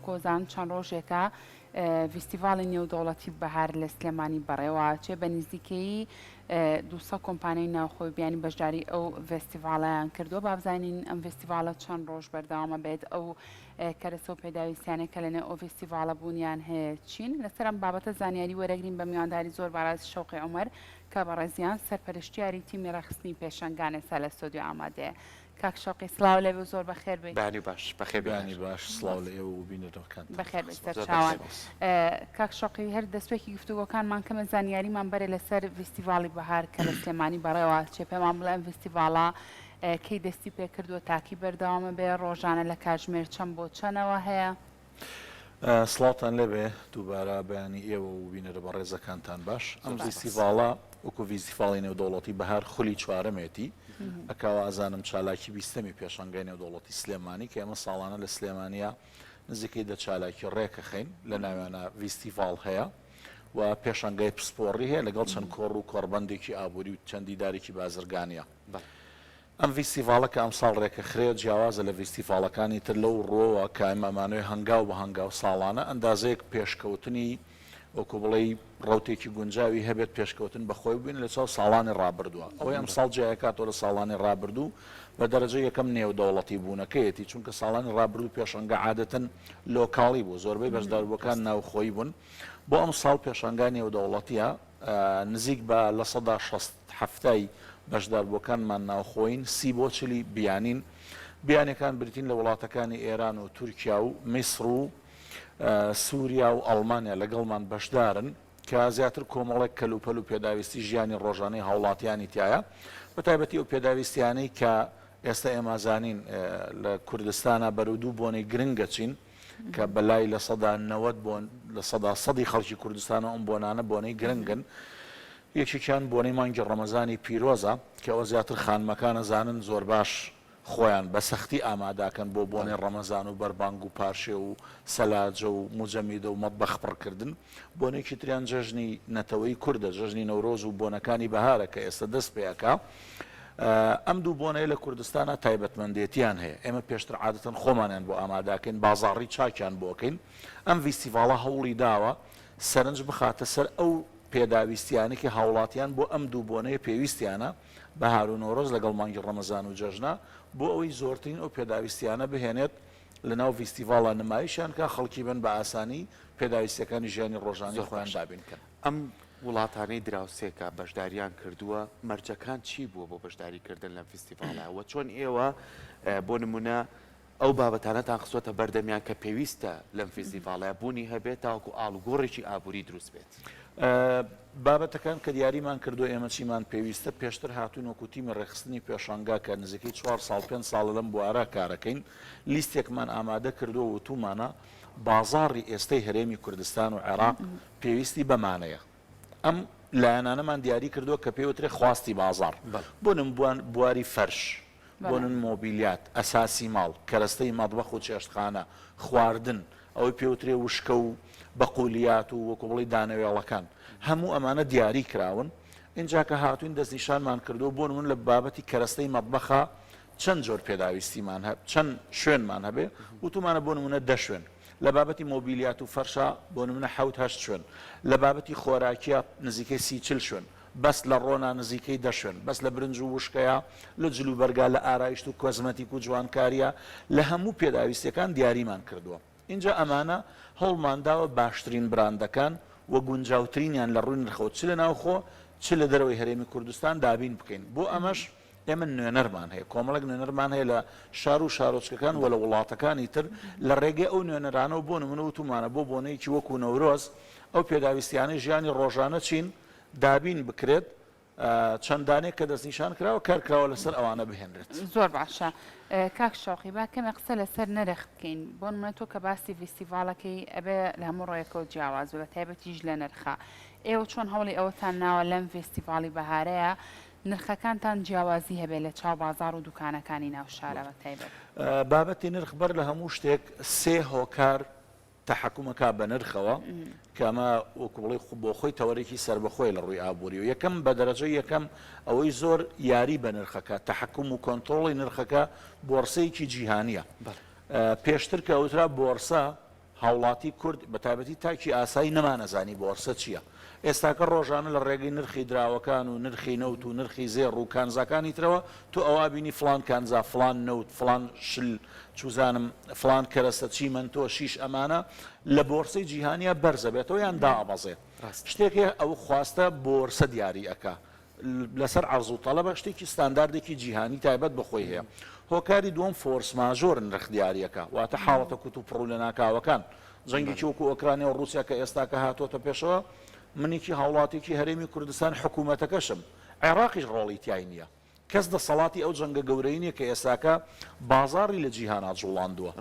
وەکۆزان چەند ڕۆژێکە ڤیستیڤاڵی نێودەوڵەتی بەهار لە سلێمانی بەڕێوەچێ، بە نزیکەیی 200 کۆمپانیای ناوخۆی و بیانی بەشداری ئەو ڤێستیڤاڵەیان کردووە. با بزانین ئەم ڤێستیڤاڵە چەند ڕۆژ بەردەوامە بێت، ئەو کەرەسە و پێداویستیانەی کە لەنێو ئەو ڤێستیڤاڵە بوونیان هەیە چین؟ لەسەر ئەم بابەتە زانیاری وەرەگرین بە میوانداری زۆر بەڕێز شەوقی عومەر کە بەڕێزیان سەرپەرشتیاری تیمی ڕێکخستنی پێشەنگان ئێستا لە ستۆدیۆ ئامادەیە. کاک شەوقی سڵاو لێبێ و زۆر بەخێر بێی. بەیانی باش بەخێر بێی بەیانی باش سڵاو لە ئێوە و بینەرەکانتان. بەخێر بێی سەرچاوان. کاک شەوقی هەر دەستپێکی گفتوگۆکانمان کەمێ زانیاریمان بەرێ لەسەر ڤیستیڤاڵی بەهار کە لە سلێمانی بەڕێوە ئەچێ پێمان بڵێ ئەم ڤیستیڤاڵە کەی دەستی پێکردووە تاکی بەردەوامە بێ ڕۆژانە لە کاتژمێر چەند بۆ چەنەوە هەیە؟ سڵاوتان لێبێ دووبارە بەیانی ئێوە و بینەرە بەڕێزەکانتان باش. ئەم ڤیستیڤاڵە وەکو ڤیستیڤاڵی نێودەوڵەتی بەهار خولی چوارەمێتی ئەکا وازانم چالاکی بیستەمی پێشانگای نێودەوڵەتی سلێمانی کە ئێمە ساڵانە لە سلێمانیا نزیکەی دە چالاکی ڕێکەخەین لە ناویانە ڤیستیڤاڵ هەیە و پێشانگای پسپۆڕی هەیە لەگەڵ چەند کۆڕ و کۆڕبەندێکی ئابووری و چەند دیدارێکی بازرگانیە. ئەم ڤیستیڤاڵە کە ئەمساڵ رێکەخرێ جیاوازە لە ڤیستیڤاڵەکانی تر لەو ڕووەوە کە ئێمە ئەمانەوێ هەنگاو بە هەنگاو ساڵانە ئەندازەیەک پێشکەوتنی وەکو بڵێی ڕەوتێکی گونجاوی هەبێت پێشکەوتن بە خۆی ببینێت لە چاو ساڵانی ڕابردووە. ئەوەی ئەمساڵ جیایەکاتەوە لە ساڵانی ڕابردوو بە دەرەجەی یەکەم نێودەوڵەتی بوونەکەیەتی چونکە ساڵانی ڕابردوو پێشەنگا عادەتەن لۆکاڵی بوو زۆربەی بەشداربووەکان ناوخۆیی بوون بۆ ئەمساڵ پێشانگا نێودەوڵەتیە نزیک بە 60% حەفتای بەشداربووەکانمان ناوخۆیین، سی بۆ چلی بیانین. بیانیەکان بریتین لە وڵاتەکانی ئێران و تورکیا و میسر و سوریا و ئەڵمانیا لەگەڵمان بەشدارن کە زیاتر کۆمەڵێک کەلوپەل و پێداویستی ژیانی ڕۆژانەی هاوڵاتیانی تیایە بەتایبەتی ئەو پێداویستیانەی کە ئێستا ئێمە زانین لە کوردستانا بەرەو دوو بۆنەی گرنگ ئەچین کە بەلای 90% بۆ 100%ی خەڵکی کوردستانەوە ئەم بۆنانە بۆنەی گرنگن. یەکێکیان بۆنەی مانگی ڕەمەزانی پیرۆزە کە ئەوە زیاتر خانمەکان ئەزانن زۆر باش خۆیان بە سەختی ئاماداکەن بۆ بۆنەی ڕەمەزان و بەربانگ و پارشێو و سەلاجە و موجەمیدە و مەتبەخ پڕکردن. بۆنەیەکی تریان جەژنی نەتەوەی کوردە، جەژنی نەورۆز و بۆنەکانی بەهارە کە ئێستا دەست پێ ئەکا. ئەم دوو بۆنەیە لە کوردستانا تایبەتمەندێتیان هەیە. ئێمە پێشتر عادەتەن خۆمانیان بۆ ئامادەکەین، بازاڕی چاکیان بۆ ئەکەین. ئەم ڤیستیڤاڵە هەوڵی داوە سەرنج بخاتە سەر ئەو پێداویستیانەی کە هاوڵاتیان بۆ ئەم دوو بۆنەیە پێویستیانە، بەهار و نەورۆز لەگەڵ مانگی ڕەمەزان و جەژنە، بۆ ئەوەی زۆرترین ئەو پێداویستیانە بهێنێت لەناو ڤیستیڤاڵا نمایشیان کا، خەڵکی بن بە ئاسانی پێداویستیەکانی ژیانی ڕۆژانەی زۆر خۆیان باشە دابین کەن. ئەم وڵاتانەی دراوسێ کە بەشداریان کردووە مەرجەکان چی بووە بۆ بەشداری کردن لەم فیستیڤاڵە و چۆن ئێوە بۆ نمونە ئەو بابەتانەتان خستووەتە بەردەمیان کە پێویستە لەم فیستیڤاڵە بوونی هەبێت تاوەکو ئاڵوگۆڕێکی ئابووری دروست بێت؟ بابەتەکان کە دیاریمان کردووە ئێمە چیمان پێویستە، پێشتر هاتووین وەکو تیمی ڕێکخستنی پێشانگا کە نزیکەی چوار ساڵ پێنج ساڵە لەم بوارە کارەکەین لیستێکمان ئامادە کردووە وتوومانە بازاڕی ئێستەی هەرێمی کوردستان و عێراق پێویستی بەمانەیە ئەم لایەنانەمان دیاری کردووە کە پێی وترێ خواستی بازاڕ بۆ نموونە بواری فەرش بۆ نموونە مۆبیلیات، ئەساسی ماڵ، کەرەستەی مەتبەخ و چێشتخانە، خواردن، ئەوەی پێوترێ وشکە و بەقولیات و وەکو بڵێی دانەوێڵەکان. هەموو ئەمانە دیاری کراون. ئینجا کە هاتووین دەستنیشانمان کردووە بۆ نموونە لە بابەتی کەرەستەی مەتبەخا چەند جۆر پێداویستیمان هە چەند شوێنمان هەبێ، وتوومانە بۆ نموونە دە شوێن. لە بابەتی مۆبیلیات و فەرشا بۆ نموونە حەوت هەشت شوێن. لە بابەتی خۆراکیا نزیکەی سی چل شوێن. بەس لە ڕۆنا نزیکەی دە شوێن، بەس لە برنج و وشکەیە، لە جلوبەرگا، لە ئارایشت و کۆزمەتیک و جوانکارییە، لە هەموو پێداویستییەکان دیاریمان کردووە. ئینجا ئەمانە هەوڵمان داوە باشترین براندەکان و گونجاوترینیان لە ڕووی نرخەوە چ لە ناوخۆ چ لە دەرەوەی هەرێمی کوردستان دابین بکەین. بۆ ئەمەش ئێمە نوێنەرمان هەیە، کۆمەڵێک نوێنەرمان هەیە لە شار و شارۆچکەکان و لە وڵاتەکانی تر، لە ڕێگەی ئەو نوێنەرانەوە بۆ نموونە وتوومانە بۆ بۆنەیەکی وەکوو نەورۆز ئەو پێداویستییانەی ژیانی ڕۆژانە چین، دابین بکرێت، چەند دانەیەک کە دەستنیشان کراوە کار کراوە لەسەر ئەوانە بهێنرێت. زۆر باشە کاک شەوقی با کەمێ قسە لەسەر نرخ بکەین بۆ نمونە تۆ کە باسی ڤیستیڤاڵەکەی ئەبێ لە هەموو ڕوویەکەوە جیاواز بێ بە تایبەتیش لە نرخا ئێوە چۆن هەوڵی ئەوەتان ناوە لەم ڤیستیڤاڵی بەهارەیا نرخەکانتان جیاوازی هەبێ لە چاو بازاڕ و دوکانەکانی ناو شارا بە تایبەت؟ بابەتی نرخ بەر لە هەموو شتێک سێ هۆکار تەحەکوم ئەکا بە نرخەوە کە ئەمە وەکو بڵێی بۆ خۆی تەوەرێکی سەربەخۆیە لە ڕووی ئابووریەوە یەکەم بە دەرەجەی یەکەم ئەوەی زۆر یاری بە نرخەکە تەحەکوم و کۆنتڕۆڵی نرخەکە بۆرسەیەکی جیهانیە پێشتر کە ئەوترا بۆرسە. هاوڵاتی کورد بە تایبەتی تاکی ئاسایی نەمانەزانی بۆرسە چییە. ئێستاکە ڕۆژانە لە ڕێگەی نرخی دراوەکان و نرخی نەوت و نرخی زێڕ و کانزاکانی ترەوە تۆ ئەوە ئەبینی فڵان کانزا، فڵان نەوت، فڵان شل، چوزانم فڵان کەرەسە، چیمەنتۆ، شیش ئەمانە لە بۆرسەی جیهانیا بەرزەبێتەوە یان دائەبەزێ. شتێک هەیە ئەو خواستە بۆرسە دیاری ئەکا. لەسەر عەرز و تەڵەبە شتێکی ستانداردێکی جیهانی تایبەت بە خۆی هەیە. هۆکاری دووەم force majeure نرخ دیاریەکە، واتە حاڵەتە کوتوپڕ و لەناکاوەکان. جەنگێکی وەکو ئۆکرانیا و ڕووسیا کە ئێستاکە هاتووەتە پێشەوە، منێکی هاوڵاتیەکی هەرێمی کوردستان حکوومەتەکەشم، عێراقیش ڕۆڵی تیای نییە. کەس دەسەڵاتی ئەو جەنگە گەورەی نییە کە ئێستاکە بازاڕی لە جیهانا جوڵاندووە.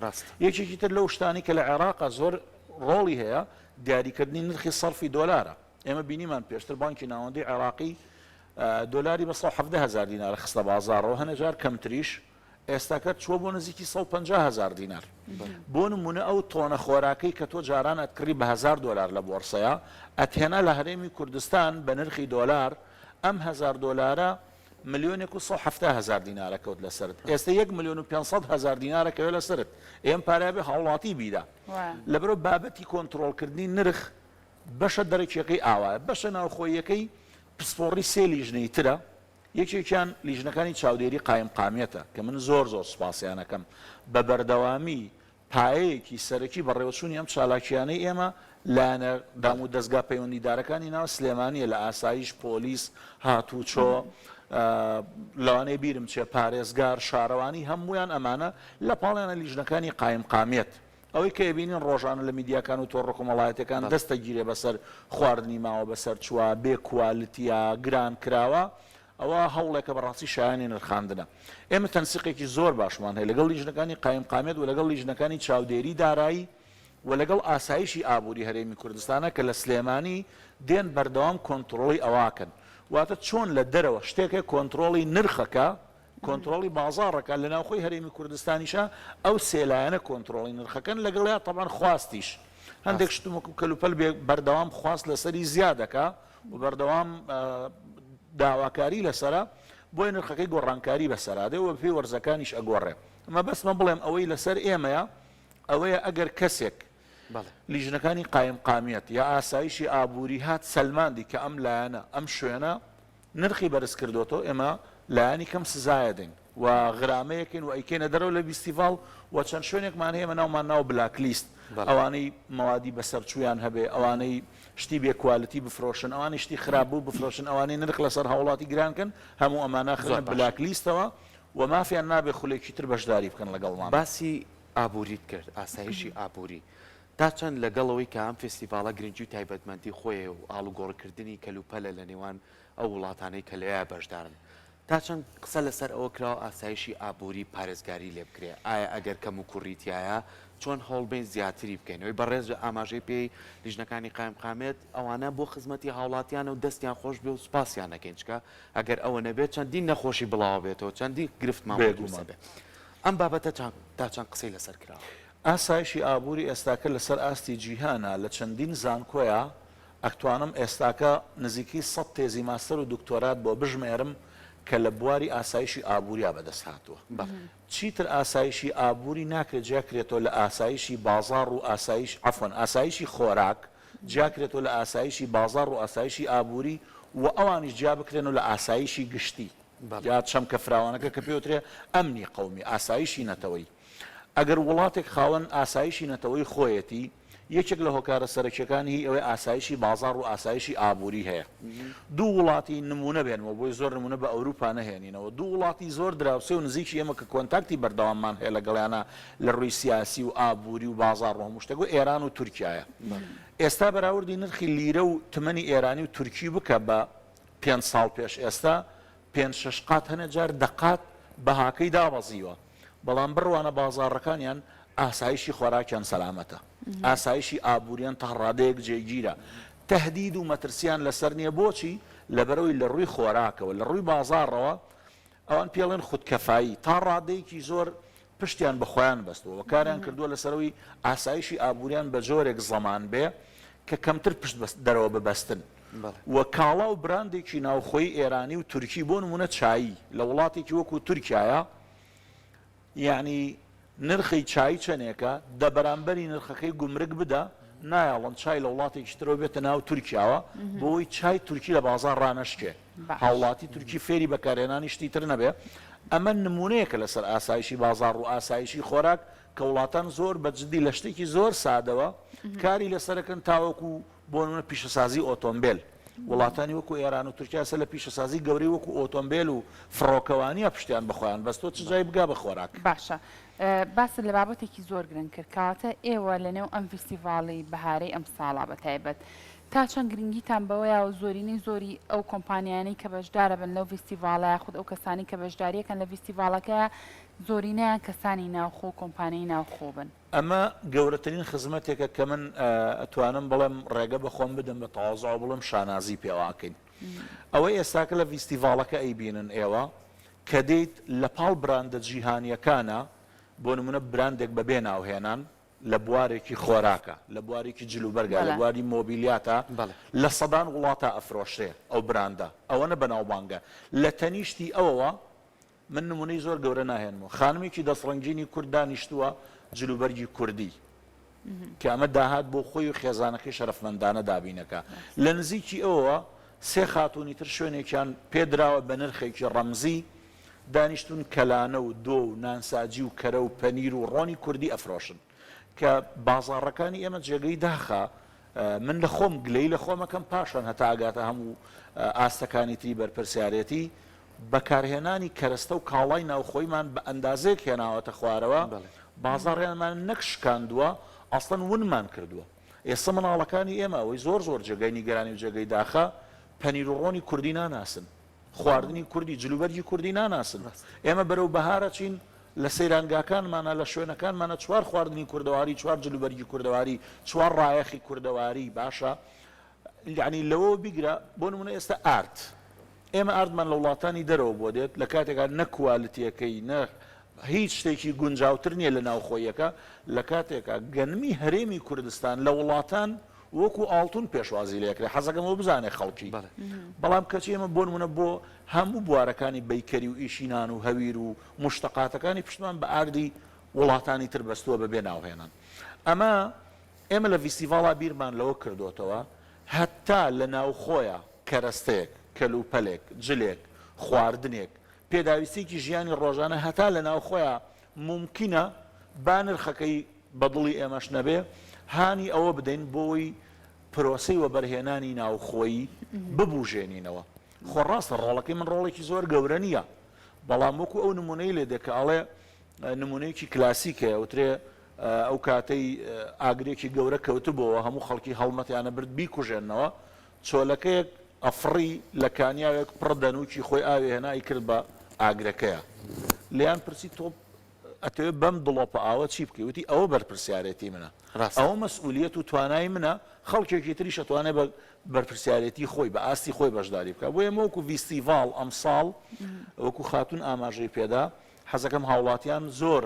یەکێکی تر لەو شتانەی کە لە عێراقا زۆر ڕۆڵی هەیە، دیاریکردنی نرخی سەرفی دۆلارە. ئێمە بینیمان پێشتر بانکی ناوەندی عێراقی دۆلاری بە 117 هەزار دینار خستە بازاڕەوە هەنێ جار کەمتریش ئێستاکە چووە بۆ نزیکی 150 هەزار دینار بۆ نمونە ئەو تۆنە خۆراکەی کە تۆ جاران ئەتکڕی بە هەزار دۆلار لە بۆرسەیە ئەتهێنا لە هەرێمی کوردستان بە نرخی دۆلار ئەم هەزار دۆلارە ملیۆنێک و 170 هەزار دینارە کەوت لەسەرت ئێستا 1 ملیۆن و 500 هەزار دینارە کەوێ لەسەرت ئێم پارە بێ هاوڵاتی بیدا لەبەرەوە بابەتی کۆنترۆڵکردنی نرخ بەشە دەرەکییەکەی ئاوایە، بەشە ناوخۆییەکەی پسپۆڕی سێ لیژنەی ترە، یەکێکیان لیژنەکانی چاودێری قایمقامیەتە کە من زۆر زۆر سوپاسیان ئەکەم بە بەردەوامی پایەیەکی سەرەکی بەڕێوەچوونی ئەم چالاکییانەی ئێمە لایەنە دام و دەزگا پەیوەندیدارەکانی ناو سلێمانییە لە ئاسایش، پۆلیس، هاتووچۆ، لەوانەیە بیرم چێ پارێزگار، شارەوانی هەموویان ئەمانە لە پاڵیانە لیژنەکانی قایمقامیەت. ئەوەی کە ئەبینین ڕۆژانە لە میدیاکان و تۆڕە کۆمەڵایەتیەکان دەست ئەگیرێ بەسەر خواردنی ماوە بەسەرچووە، بێ کوالتیە، گران کراوە، ئەوە هەوڵێکە بەڕاستی شایانی نرخاندنە. ئێمە تەنسیقێکی زۆر باشمان هەیە لەگەڵ لیژنەکانی قایمقامیەت و لەگەڵ لیژنەکانی چاودێری دارایی و لەگەڵ ئاسایشی ئابووری هەرێمی کوردستانە کە لە سلێمانی دێن بەردەوام کۆنتڕۆڵی ئەوەکەن. واتە چۆن لە دەرەوە شتێک هەیە کۆنتڕۆڵی نرخەکە، کۆنترۆڵی بازاڕەکە، لە ناوخۆی هەرێمی کوردستانیشا ئەو سێ لایەنە کۆنترۆڵی نرخەکەن، لەگەڵیا تەبعەن خواستیش هەندێک شتومەک و کەلوپەل بێ بەردەوام خواست لەسەری زیاد دەکا و بەردەوام داواکاری لەسەرە، بۆیە نرخەکەی گۆڕانکاری بەسەرا دێ و بەپێی وەرزەکانیش ئەگۆڕێ. مەبەستمە بڵێم ئەوەی لەسەر ئێمەیە ئەوەیە ئەگەر کەسێک لیژنەکانی قایمقامیەت یا ئاسایشی ئابووری هات سەلماندی کە ئەم لایەنە ئەم شوێنە نرخی بەرز کردۆتەوە ئێمە لایەنی کەم سزایەدەین و غرامەیەکەین و ئەیکەینە دەرەوە لە ڤیستیڤاڵ و چەند شوێنێکمان هەیە ئێمە ناومان ناوە black list ئەوانەی مەوادی بەسەرچوویان هەبێ ئەوانەی شتی بێ quality بفرۆشن ئەوانەی شتی خراپ بوو بفرۆشن ئەوانەی نرخ لەسەر هاوڵاتی گران کەن هەموو ئەمانە خرێنە black list ەوە و مافیان نابێ خولێکی تر بەشداری بکەن لەگەڵمان. باسی ئابووریت کرد، ئاسایشی ئابووری تا چەند لەگەڵ ئەوەی کە ئەم فێستیڤاڵە گرنگی و تایبەتمەندی خۆیە و ئاڵوگۆڕکردنی کەلوپەلە لە نێوان ئەو وڵاتانەی کە لەوێ بەشدارن، تا چەند قسە لەسەر ئەوە کراوە ئاسایشی ئابووری پارێزگاری لێ بکرێ؟ ئایا ئەگەر کەموکوڕی تیایە چۆن هەوڵ بەین زیاتری بکەین؟ ئەوەی بەڕێز ئاماژەی پێی لیژنەکانی قایمقامیەت ئەوانە بۆ خزمەتی هاوڵاتیانە و دەستیان خۆش بێ و سوپاسیان ئەکەین چکە ئەگەر ئەوە نەبێت چەندین نەخۆشی بڵاوە بێتەوە چەندین گرفتمان بۆ دروست بێگومان. ئەبێ. ئەم بابەتە تا چەند قسەی لەسەر کراوە؟ ئاسایشی ئابووری ئێستاکە لەسەر ئاستی جیهانە لە چەندین زانکۆیا ئەتوانم ئێستاکە نزیکەی سەد تێزی ماستەر و دکتۆرات بۆ بژمێرم کە لە بواری ئاسایشی ئابووریا بەدەست هاتووە. چیتر ئاسایشی ئابووری ناکرێت جیا کرێتەوە لە ئاسایشی بازاڕ و ئاسایش عەفوەن ئاسایشی خۆراک جیا کرێتەوە لە ئاسایشی بازاڕ و ئاسایشی ئابووری و ئەوانیش جیا بکرێنەوە لە ئاسایشی گشتی یا چەمکە فراوانەکە کە پێوترێ ئەمنی قەومی ئاسایشی نەتەوەیی. ئەگەر وڵاتێک خاوەن ئاسایشی نەتەوەی خۆیەتی، یەکێک لە هۆکارە سەرەکیەکانی هی ئەوەی ئاسایشی بازاڕ و ئاسایشی ئابووری هەیە. دوو وڵاتی نموونە بێنمەوە بۆی زۆر نموونە بە ئەوروپا نەهێنینەوە، دوو وڵاتی زۆر دراوسێ و نزیکی ئێمە کە کۆنتاکتی بەردەواممان هەیە لەگەڵیانا لە ڕووی سیاسی و ئابووری و بازاڕ و هەموو شتێک و ئێران و تورکیایە. ئێستا بەراوردی نرخی لیرە و تمەنی ئێرانی و تورکی بکە بە پێنج ساڵ پێش ئێستا، پێنج شەش قات هەنێ جار دە قات بەهاکەی دابەزیوە بەڵام بڕوانە بازاڕەکانیان ئاسایشی خۆراکیان سەلامەتە ئاسایشی ئابووریان تا ڕادەیەک جێگیرە تهدید و مەترسیان لەسەر نییە بۆچی لەبەرەوەی لە ڕووی خۆراکەوە لە ڕووی بازاڕەوە ئەوان پێڵێن خودکەفایی تا ڕادەیەکی زۆر پشتیان بە خۆیان بەستووە و کاریان کردووە لەسەرەوەی ئاسایشی ئابووریان بە جۆرێک زەمان بێ کە کەمتر پشت بە دەرەوە ببەستن و کاڵا و براندێکی ناوخۆیی ئێرانی و تورکی بۆ نموونە چایی لە وڵاتێکی وەکوو تورکیایە یانی. نرخی چای چەنێکە، دە بەرامبەری نرخەکەی گومرگ بدە، نایەڵن چای لە وڵاتێکی ترەوە بێتە ناو تورکیاوە، بۆوەی چای تورکی لە بازاڕ ڕانەشکێ، هاوڵاتی تورکی فێری بەکارهێنانی شتی تر نەبێ، ئەمە نمونەیەکە لەسەر ئاسایشی بازاڕ و ئاسایشی خۆراک کە وڵاتان زۆر بە جدی لە شتێکی زۆر سادەوە کاری لەسەرەکەن تاوەکو بۆ نمونە پیشەسازی ئۆتۆمبێل، وڵاتانی وەکو ئێران و تورکیا ئێستا لە پیشەسازی گەورەی وەکو ئۆتۆمبێل و فڕۆکەوانییە پشتیان بە خۆیان بەستووە چ جای بگا بە خۆراک. باشە باست لە بابەتێکی زۆر گرنگ کرد کەواتە ئێوە لە نێو ئەم ڤیستیڤاڵی بەهارەی ئەمساڵا بە تایبەت تا چەند گرنگیتان بەوەیە و زۆرینەی زۆری ئەو کۆمپانیانەی کە بەشدارەبن لەو ڤیستیڤاڵە یاخود ئەو کەسانی کە بەشداریەکەن لە ڤیستیڤاڵەکەیا زۆرینەیان کەسانی ناوخۆ و کۆمپانیای ناوخۆ بن؟ ئەمە گەورەترین خزمەتێکە کە من ئەتوانم بڵێم ڕێگە بە خۆم بدەم بە تەوازوعەوە بڵێم شانازی پێوە ئەکەین. ئەوەی ئێستاکە لە ڤیستیڤاڵەکە ئەیبینن ئێوە کە دێیت لە پاڵ براندە جیهانییەکانا بۆ نموونە براندێک بە بێ ناوهێنان لە بوارێکی خۆراکا، لە بوارێکی جلوبەرگا، لە بواری مۆبیلیاتا لە سەدان وڵاتا ئەفرۆشرێ ئەو براندە ئەوەنە بەناوبانگە لە تەنیشتی ئەوەوە من نمونەی زۆر گەورە ناهێنمەوە، خانمێکی دەستڕەنگینی کورد دانیشتووە جلوبەرگی کوردی کە ئەمە داهات بۆ خۆی و خێزانەکەی شەرەفمەندانە دابینەکا، لە نزیکی ئەوەوە سێ خاتوونی تر شوێنێکیان پێدراوە بە نرخێکی ڕەمزی دانیشتوون کەلانە و دۆ و نانساجی و کەرە و پەنیر و ڕۆنی کوردی ئەفرۆشن کە بازاڕەکانی ئێمە جێگەی داخە من لە خۆم گلەیی لە خۆم ئەکەم پاشان هەتا ئەگاتە هەموو ئاستەکانی تری بەرپرسیارێتی بەکارهێنانی کەرەستە و کاڵای ناوخۆیمان بە ئەندازەیەک هێناوەتە خوارەوە، بازاڕیانمان نەک شکاندووە، ئەسڵەن ونمان کردووە. ئێستا منداڵەکانی ئێمە، ئەوەی زۆر زۆر جێگای نیگەرانی و جێگەی داخە، پەنیر و ڕۆنی کوردی ناناسن، خواردنی کوردی، جلوبەرگی کوردی ناناسن. ئێمە بەرەو بەهار ئەچین، لە سەیرانگاکانمانا، لە شوێنەکانمانا چوار خواردنی کوردەواری، چوار جلوبەرگی کوردەواری، چوار ڕایەخی کوردەواری، باشە یەعنی لەوەوە بیگرە بۆ نمونە ئێستا ئارد ئێمە ئاردمان لە وڵاتانی دەرەوە بۆ دێت لە کاتێکا نە کوالتیەکەی نە هیچ شتێکی گونجاوتر نییە لە ناوخۆیەکە لە کاتێکا گەنمی هەرێمی کوردستان لە وڵاتان وەکو ئاڵتون پێشوازی لێکرێ حەزەکەم ئەوە بزانێ خەڵکی بەڵام کەچی ئێمە بۆ نمونە بۆ هەموو بوارەکانی بەیکەری و ئیشی نان و هەویر و مشتەقاتەکانی پشتمان بە ئاردی وڵاتانی تر بەستووە بەبێ ناوهێنان ئەمە ئێمە لە ڤیستیڤاڵا بیرمان لەوە کردۆتەوە هەتا لە ناوخۆیا کەرەستەیەک، کەلوپەلێک، جلێک، خواردنێک، پێداویستییەکی ژیانی ڕۆژانە هەتا لە ناوخۆیا مومکینە با نرخەکەی بە دڵی ئێمەش نەبێ هانی ئەوە بدەین بۆوەی پرۆسەی وەبەرهێنانی ناوخۆیی ببوژێنینەوە. خۆ ڕاستە ڕۆڵەکەی من ڕۆڵێکی زۆر گەورە نییە بەڵام وەکو ئەو نمونەی لێ دێ کە ئەڵێ نمونەیەکی کلاسیک هەیە ئەوترێ ئەو کاتەی ئاگرێکی گەورە کەوتبۆوە هەموو خەڵکی هەڵمەتیانە برد بیکوژێننەوە، چۆلەکەیەک ئەفڕی لە کانیاوێک پڕ دەنووکی خۆی ئاوی هێنا ئەیکرد بە ئاگرەکەیا. لێیان پرسی تۆ ئەتەوێ بەم دڵۆپە ئاوە چی بکەی؟ وتی ئەوە بەرپرسیارێتی منە، ئەوە مەسئولیەت و توانای منە، خەڵکێکی تریش ئەتوانێ بە بەرپرسیارێتی خۆی بە ئاستی خۆی بەشداری بکا. بۆیە ئێمە وەکوو ڤیستیڤاڵ ئەمساڵ وەکوو خاتوون ئاماژەی پێدا، حەزەکەم هاوڵاتیان زۆر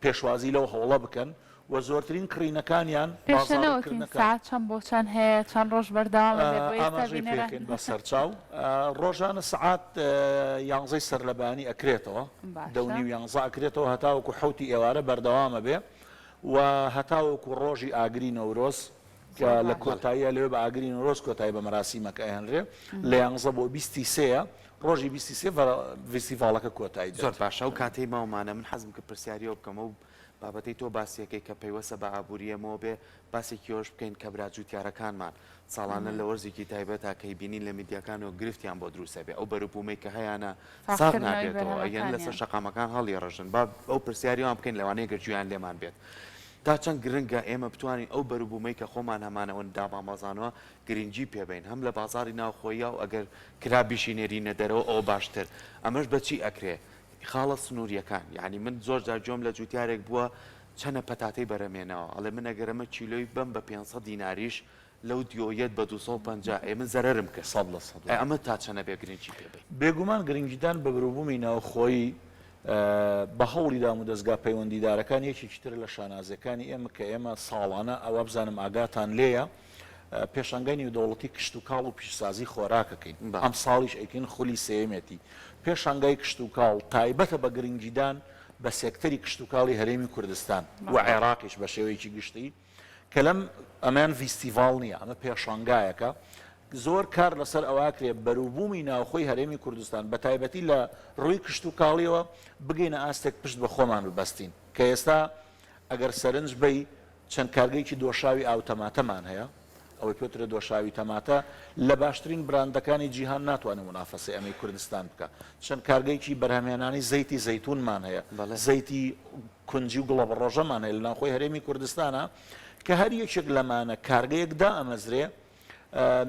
پێشوازی لەو هەوڵە بکەن و زۆرترین کڕینەکانیان پێشە نەوتین بازاڕکردنەکان. سەعات چەند بۆ چەند هەیە چەند ڕۆژ بەردەوام ئەبێت بۆ ئێستا ئاماژەی بینەران. پێکەین بە سەرچاو ڕۆژانە سەعات یانزەی سەرلەبەیانی ئەکرێتەوە دە و باشە. نیو یانزە ئەکرێتەوە هەتاوەکو حەوتی ئێوارە بەردەوام ئەبێ و هەتاوەکو ڕۆژی ئاگری نەورۆز کە زۆر لە باشە. کۆتاییا لەوێ بە ئاگری نەورۆز کۆتایی بە مەراسیمەکە ئەهێنرێ لە یانزە بۆ بیستی سێیە ڕۆژی 23 ڤیستیڤاڵەکە کۆتایی زۆر دێت. باشە ئەو کاتەی ماومانە من حەزم کرد پرسیاری ئەوە بکەم ئەو بابەتەی تۆ باسیەکەی کە پەیوەستە بە ئابووری ئێمەوە بێ باسێکی ئەوەش بکەین کە برا جووتیارەکانمان ساڵانە لە وەرزێکی تایبەتا کە ئەیبینین لە میدیاکانەوە گرفتیان بۆ دروست ئەبێ ئەو بەروبوومەی کە هەیانە ساغ ساغکردنەوەی نابێتەوە ئەیەن لەسەر بەرهەمەکانیان. شەقامەکان هەڵیەڕژن با ئەو پرسیاری وان بکەین لەوانەیە گەر گوێیان لێمان بێت تا چەند گرنگە ئێمە بتوانین ئەو بەروبوومەی کە خۆمان هەمانە و دامانبەزانوە گرنگی پێ بەین هەم لە بازاڕی ناوخۆییا و ئەگەر کرا بیشینێرینە دەرەوە ئەوە باشتر ئەمەش بە چی ئەکرێ خاڵە سنووریەکان یانی من زۆر جار گوێم لە جوتیارێک بووە چەنە پەتاتەی بەرەمێنەوە ئەڵێ من ئەگەر ئەمە کیلۆی بەم بە 500 دیناریش لەو دیۆ یەت بە 250 ئێ من زەرەرم کرد 100% ئەی وایە. ئەمە تا چەنە بێ گرنگی پێ بەین؟ بێگومان گرنگیدان بە بەروبوومی ناوخۆیی بە هەوڵی دامودەزگا پەیوەندیدارەکان یەکێکی ترە لە شانازیەکانی ئێمە کە ئێمە ساڵانە وابزانم ئاگاتان لێیە پێشانگای نێودەوڵەتی کشتوکاڵ و پیشەسازی خۆراک ئەکەین، ئەمساڵیش ئەیکەین خولی سێیەمێتی. پێشانگای کشتوکاڵ تایبەتە بە گرنگیدان بە سێکتەری کشتوکاڵی هەرێمی کوردستان و عێراقیش بە شێوەیەکی گشتی کە لەم ئەمەیان ڤیستیڤاڵ نییە ئەمە پێشانگایەکە زۆر کار لەسەر ئەوەکرێ بەروبوومی ناوخۆی هەرێمی کوردستان بە تایبەتی لە ڕووی کشتوکاڵیەوە بگەینە ئاستێک پشت بە خۆمان ببەستین کە ئێستا ئەگەر سەرنج بەی چەند کارگەیەکی دۆشاوی ئاو تەماتەمان هەیە، ئەوەی پێوترێ دۆشاوی تەماتە لە باشترین براندەکانی جیهان ناتوانێ مونافەسەی ئەمەی کوردستان بکا. چەند کارگەیەکی بەرهەمهێنانی زەیتی زەیتوونمان هەیە، زەیتی کونجی و گوڵەبەڕۆژەمان هەیە لە ناوخۆی هەرێمی کوردستانا کە هەر یەکێک لەمانە کارگەیەک دائەمەزرێ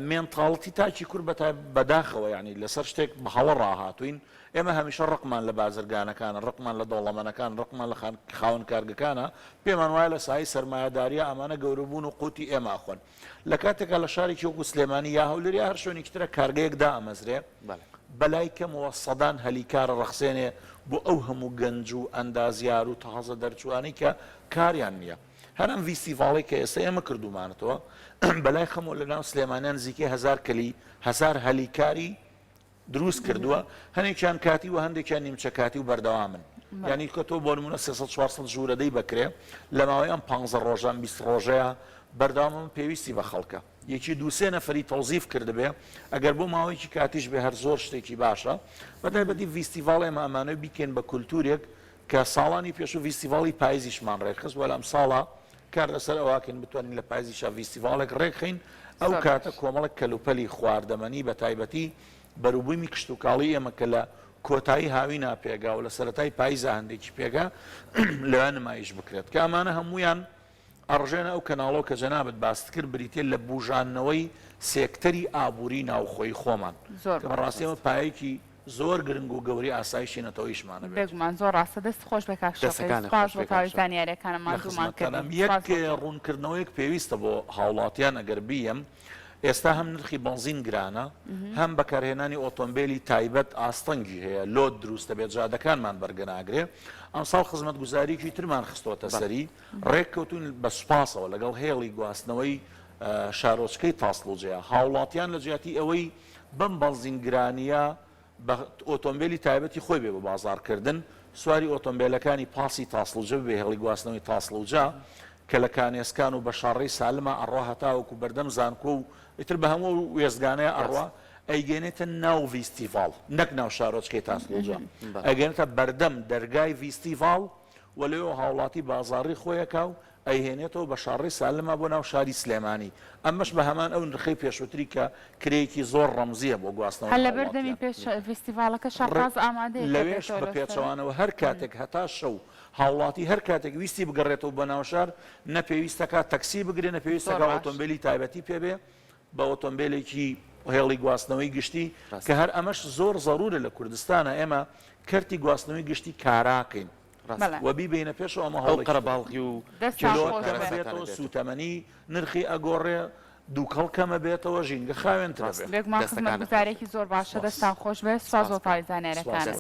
مێنتاڵتی تاکی کورد بەتای بەداخەوە یانی لەسەر شتێک بە هەڵە ڕاهاتووین ئێمە هەمیشە ڕقمان لە بازرگانەکانە ڕقمان لە دەوڵەمەنەکان ڕقمان لە خاوەن کارگەکانە پێمان وایە لە سایەی سەرمایەداریە ئەمانە گەورە بوون و قوتی ئێمە ئەخۆن لە کاتێکا لە شارێکی وەکو سلێمانی یا هەولێر یا هەر شوێنێکی ترە کارگەیەک دائەمەزرێ بەلای کەمەوە سەدان هەلی کار ڕەخسێنێ بۆ ئەو هەموو گەنج و ئەندازیار و تازە دەرچووانەی کە کاریان نییە. هەر ئەم ڤیستیڤاڵەی کە ئێستا ئێمە کردوومانەتەوە، بەلای خەمەوە لەناو سلێمانیا نزیکەی هەزار کەلی، هەزار هەلی کاری دروست کردووە، هەنێکیان کاتی و هەندێکیان نیمچە کاتی و بەردەوامن. یانی کە تۆ بۆ نموونە 300 400 ژوورە دەی بەکرێ لە ماوەی ئەم پانزە ڕۆژە ئەم 20 ڕۆژەیە بەردەوام ئەمە پێویستی بە خەڵکە. یەکی دوو سێ نەفەری تەوزیف کردبێ ئەگەر بۆ ماوەیەکی کاتیش بێ هەر زۆر شتێکی باشە. بەتایبەتی ڤیستیڤاڵ ئێمە ئەمانەوێ بیکەین بە کولتوورێک کە ساڵانی پێشوو ڤیستیڤاڵی پایزیشمان ڕێکخست، وەل ئەمساڵا کار لەسەر ئەوەکەین بتوانین لە پایزیشا ڤیستیڤاڵێک ڕێکخەین، ئەو کاتە کۆمەڵێک کەلوپەلی خواردەمەنی بە تایبەتی بەروبوومی کشتوکاڵی ئێمە کە لە کۆتایی هاوینا پێگا و لە سەرەتای پایزا هەندێکی پێگا لەوێ نمایش بکرێت کە ئەمانە هەموویان ئەڕژێنە ئەو کەناڵەوە کە جەنابت باست کرد بریتیە لە بوژاندنەوەی سێکتەری ئابووری ناوخۆیی خۆمان زۆر کە بەڕاستی ڕاستە. ئەمە پایەکی زۆر گرنگ و گەورەی ئاسایشی نەتەوەیشمانە بێت. بێگومان زۆر ڕاستە دەست خۆش بێ کاک شەوقی دەستەکانت سوپاس خۆش بۆ بێ کاک تەواوی شەوقی. زانیاریەکانت لە ماندوومان خزمەتتانام. کردی یەک سوپاس بۆ تۆ. ڕوونکردنەوەیەک پێویستە بۆ هاوڵاتیان ئەگەر بیەم ئێستا هەم نرخی بەنزین گرانە، هەم بەکارهێنانی ئۆتۆمبێلی تایبەت ئاستەنگی هەیە، لۆد دروست دەبێت، جادەکانمان بەرگە ناگرێ. ئەمساڵ خزمەتگوزارییەکی ترمان خستۆتە سەری، ڕێککەوتووین بە سوپاسەوە لەگەڵ هێڵی گواستنەوەی شارۆچکەی تاسڵوجەیە، هاوڵاتیان لە جیاتی ئەوەی بەم بەنزین گرانییە بە ئۆتۆمبێلی تایبەتی خۆی بێ بۆ بازاڕکردن، سواری ئۆتۆمبێلەکانی پاسی تاسڵوجە ببێ، هێڵی گواستنەوەی تاسڵوجە کە لە کانێسکان و بە شاڕێی سالما ئەڕوا هەتاوەکو بەردەم زانکۆ و ئیتر بە هەموو ئەو وێستگانەیا ئەڕوا، ئەیگەیەنێتە ناو ڤیستیڤاڵ، نەک ناو شارۆچکەی تاسڵوجە، ئەیگەیەنێتە بەردەم دەرگای ڤیستیڤاڵ و لەوێوە هاوڵاتی بازاڕی خۆی ئەکا و ئەیهێنێتەوە بە شاڕێی سالما بۆ ناو شاری سلێمانی، ئەمەش بە هەمان ئەو نرخەی پێشووتری کە کرێیەکی زۆر ڕەمزییە بۆ گواستنەوەی هەر لەبەر دەمی هاوڵاتیان. پێش ڤیستیڤاڵەکە شاپاز ئامادەیە کە لەوێش بێتەوە بە لەسەر. پێچەوانەوە هەر کاتێک هەتا شەو هاوڵاتی هەر کاتێک ویستی بگەڕێتەوە بۆ ناو شار نە پێویستەکا تەکسی بگرێ نە زۆر پێویستەکا باش. ئۆتۆمبێلی تایبەتی پێ بێ بە ئۆتۆمبێلێکی هێڵی گواستنەوەی گشتی کە هەر ئەمەش زۆر زەرورە لە کوردستانا ئێمە کەرتی گواستنەوەی گشتی کاراکەین و بیبەینە پێشەوە ئەمە ئەو هەوڵێکی قەرەباڵغی و دەستتان کێشە و خۆش بێ. کارەساتانە بێتەوە بێتەوە. سووتەمەنی نرخی ئەگۆڕێ دووکەڵ کەمە بێتەوە ژینگە خاوێنترە بێ. بێگومان دەستەکانت خۆش خزمەتگوزاریەکی بێت. زۆر باشە سپاس. دەستتان خۆش بێت سوپاس سپاس بۆ بۆ. تەواوی زانیاریەکانت. سپاس.